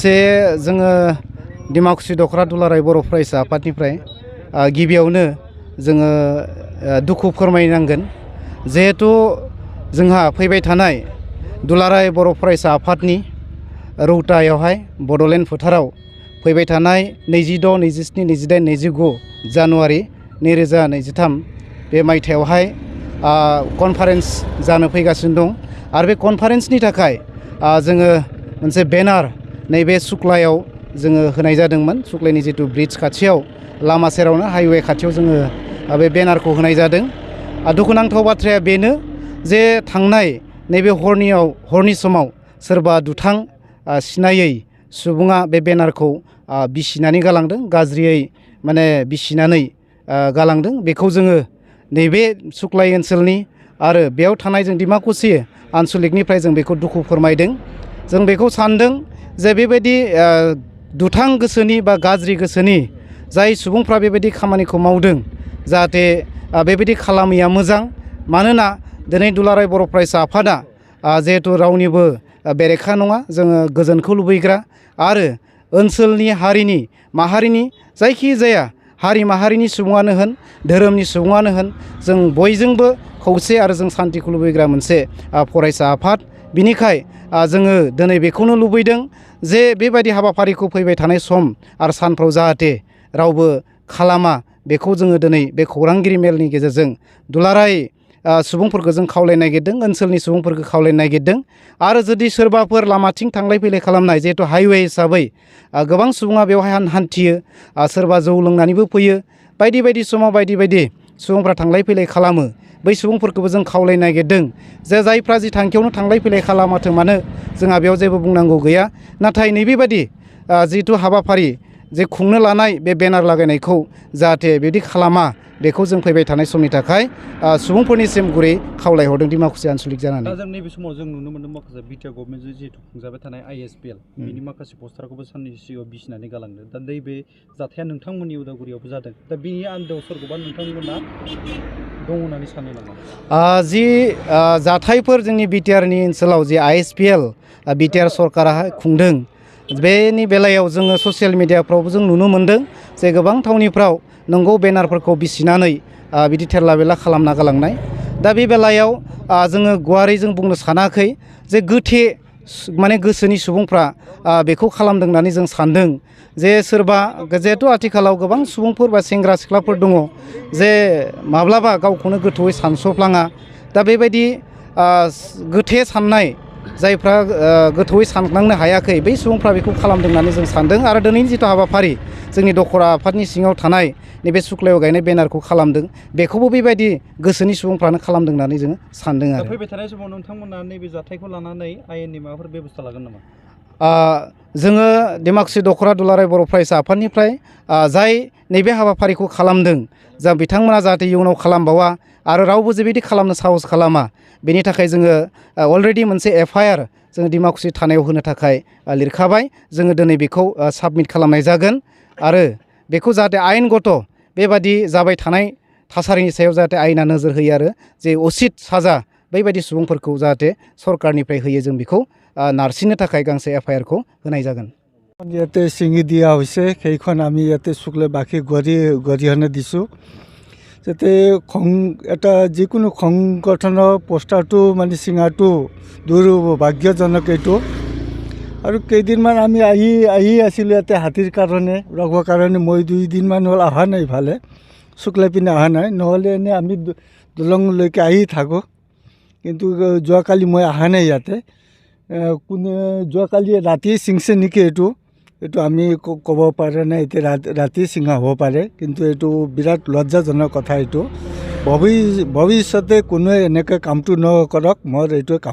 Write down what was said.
लोगोसे जोङो डिमाकुसि दख'रा दुलाराय बर' फरायसा आफादनिफ्राय गिबियावनो जोङो दुखु फोरमायनांगोन जिहेथु जोंहा फैबाय थानाय दुलाराय बर' फरायसा आफादनि रौतायावहाय बड'लेण्ड फोथाराव फैबाय थानाय 26, 27, 28, 29 जानुवारि 2023 बे मायथाइयावहाय कनफारेन्स जानो फैगासिनो दं आरो बे कनफारेन्सनि थाखाय जोङो मोनसे बेनार नैबे सुक्लायाव जोङो होनाय जादोंमोन। सुक्लायनि जितु ब्रिज खाथियाव लामा सेरावनो हाइवे खाथियाव जोङो बे बेनारखौ होनाय जादों। दुखुनांथाव बाथ्राया बेनो जे थांनाय नैबे हरनि समाव सोरबा दुथां सिनायै सुबुङा बे बेनारखौ बिसिनानै गालांदों, गाज्रियै माने बिसिनानै गालांदों। बेखौ जोङो नैबे सुक्लाय ओनसोलनि आरो बेयाव थानाय जों डिमाकुसि आन्सलिकनिफ्राय जों बेखौ दुखु फोरमायदों। जों बेखौ सानदों जे बेबायदि दुथां गोसोनि बा गाज्रि गोसोनि जाय सुबुंफ्रा बेबायदि खामानिखौ मावदों जाहाथे बेबायदि खालामैया मोजां। मानोना दिनै दुलाराय बर' फरायसा आफादा जिहेथु रावनिबो बेरेखा नङा, जोङो गोजोनखौ लुबैग्रा आरो ओनसोलनि हारिनि माहारिनि जायखि जाया हारि माहारिनि सुबुङानो होन, धोरोमनि सुबुङानो होन, जों बयजोंबो खौसे आरो जों सान्तिखौ लुबैग्रा मोनसे फरायसा आफाद। बिनिखाय जोङो दिनै बेखौनो लुबैदों जे बेबायदि हाबाफारिखौ फैबाय थानाय सम आरो सानफ्राव जाहाथे रावबो खालामा, बेखौ जोङो दिनै बे खौरांगिरि मेलनि गेजेरजों दुलाराय सुबुंफोरखौ जों खावलायनो नागिरदों, ओनसोलनि सुबुंफोरखौ खावलायनो नागिरदों। आरो जुदि सोरबाफोर लामाथिं थांलाय फैलाय खालामनाय जिहेथु हाइवे हिसाबै गोबां सुबुङा बेवहाय हान्थियो, सोरबा जौ लोंनानैबो फैयो, बायदि बायदि समाव बायदि बायदि सुबुंफ्रा थांलाय फैलाय खालामो। बै सुबुंफोरखौबो जों खावलायनो नागिरदों जे जायफ्रा जि थांखियावनो थांलाय फैलाय खालामाथों मानो जोंहा बेयाव जेबो बुंनांगौ गैया। नाथाय नैबेबायदि जिथु हाबाफारि जे खुंनो लानाय बे बेनार लागायनायखौ जाहाथे बिदि खालामा, बेखौ जों फैबाय थानाय समनि थाखाय सुबुंफोरनिसिम गुरै खावलायहरदों डिमाकुसि आन्सलिक जानानै। दा जों नैबे समाव जों नुनो मोन्दों माखासे बिटिआर गभर्नमेन्टजों जिहेतु खुंजाबाय थानाय ISPL बिनि माखासे पस्टारखौबो साननैसो सिगाङाव बिसिनानै गालांदों। दा नैबे जाथाया नोंथांमोननि उदालगुरियावबो जादों। दा बिनि आन्दोआव सोरखौबा नोंथांमोना दङ होननानै सानो नामा? जि जाथायफोर जोंनि बिटिआरनि ओनसोलाव जि ISPL बिटिआर सरकारा खुंदों, बेनि बेलायाव जोङो ससियेल मिडियाफ्रावबो जों नुनो मोन्दों जे गोबां थावनिफ्राव नंगौ बेनारफोरखौ बिसिनानै बिदि थेरला बेला खालामना गालांनाय। दा बे बेलायाव जोङो गुवारै जों बुंनो सानाखै जे गोथे माने गोसोनि सुबुंफ्रा बेखौ खालामदों होननानै जों सानदों जे सोरबा जिहेथु आथिखालाव गोबां सुबुंफोर बा सेंग्रा सिख्लाफोर दङ जे माब्लाबा गावखौनो गोथौयै सानस'फ्लाङा। दा बेबायदि गोथे साननाय जायफ्रा गोथौयै सानखांनो हायाखै, बै सुबुंफ्रा बेखौ खालामदों होननानै जों सानदों। आरो दिनैनि जिथु हाबाफारि जोंनि दख'रा आफादनि सिङाव थानाय नैबे सुक्लायाव गायनाय बेनारखौ खालामदों, बेखौबो बेबायदि गोसोनि सुबुंफ्रानो खालामदों होननानै जोङो सानदों आरो। फैबाय थानाय समाव नोंथांमोना नैबे जाथायखौ लानानै आयेननि माबाफोर बेबस्था लागोन नामा? जोङो डिमाकुसि दख'रा दुलाराय बर' फरायसा आफादनिफ्राय जाय नैबे हाबाफारिखौ खालामदों, जा बिथांमोना जाहाथे इयुनाव खालामबावा आरो रावबो जेबायदि खालामनो साहस खालामा, बेनि थाखाय जोङो अलरेडि मोनसे FIR जोङो डिमाकुसि थानायाव होनो थाखाय लिरखाबाय। जोङो दिनै बेखौ साबमिट खालामनाय जागोन आरो बेखौ जाहाथे आयेनगत बेबादि जाबाय थानाय थासारिनि सायाव जाहाथे आयेना नोजोर होयो आरो जे उचित साजा बैबायदि सुबुंफोरखौ जाहाथे सरकारनिफ्राय होयो, जों बेखौ नारसिननो थाखाय गांसे FIR खौ होनाय जागोन। ইয়াতে ছিঙি দিয়া হৈছে, সেইখন আমি ইয়াতে শুক্লে বাকী গৰিহণা দিছোঁ যাতে এটা যিকোনো সংগঠনৰ পষ্টাৰটো মানে ছিঙাটো দুৰ্ভাগ্যজনক। এইটো আৰু কেইদিনমান আমি আহি আছিলোঁ ইয়াতে হাতীৰ কাৰণে ৰখবৰ কাৰণে। মই 2 দিনমান হ'ল অহা নাই, ইফালে শুক্লাই পিনে অহা নাই, নহ'লে এনেই আমি দলংলৈকে আহি থাকোঁ। কিন্তু যোৱাকালি মই অহা নাই ইয়াতে। কোনে যোৱাকালি ৰাতিয়ে ছিঙিছে নেকি এইটো আমি ক'ব পৰা নাই। এতিয়া ৰাতি ছিঙা হ'ব পাৰে, কিন্তু এইটো বিৰাট লজ্জাজনক কথা। এইটো ভৱিষ্যতে কোনোৱে এনেকৈ কামটো নকৰক, মই এইটোৱে কাম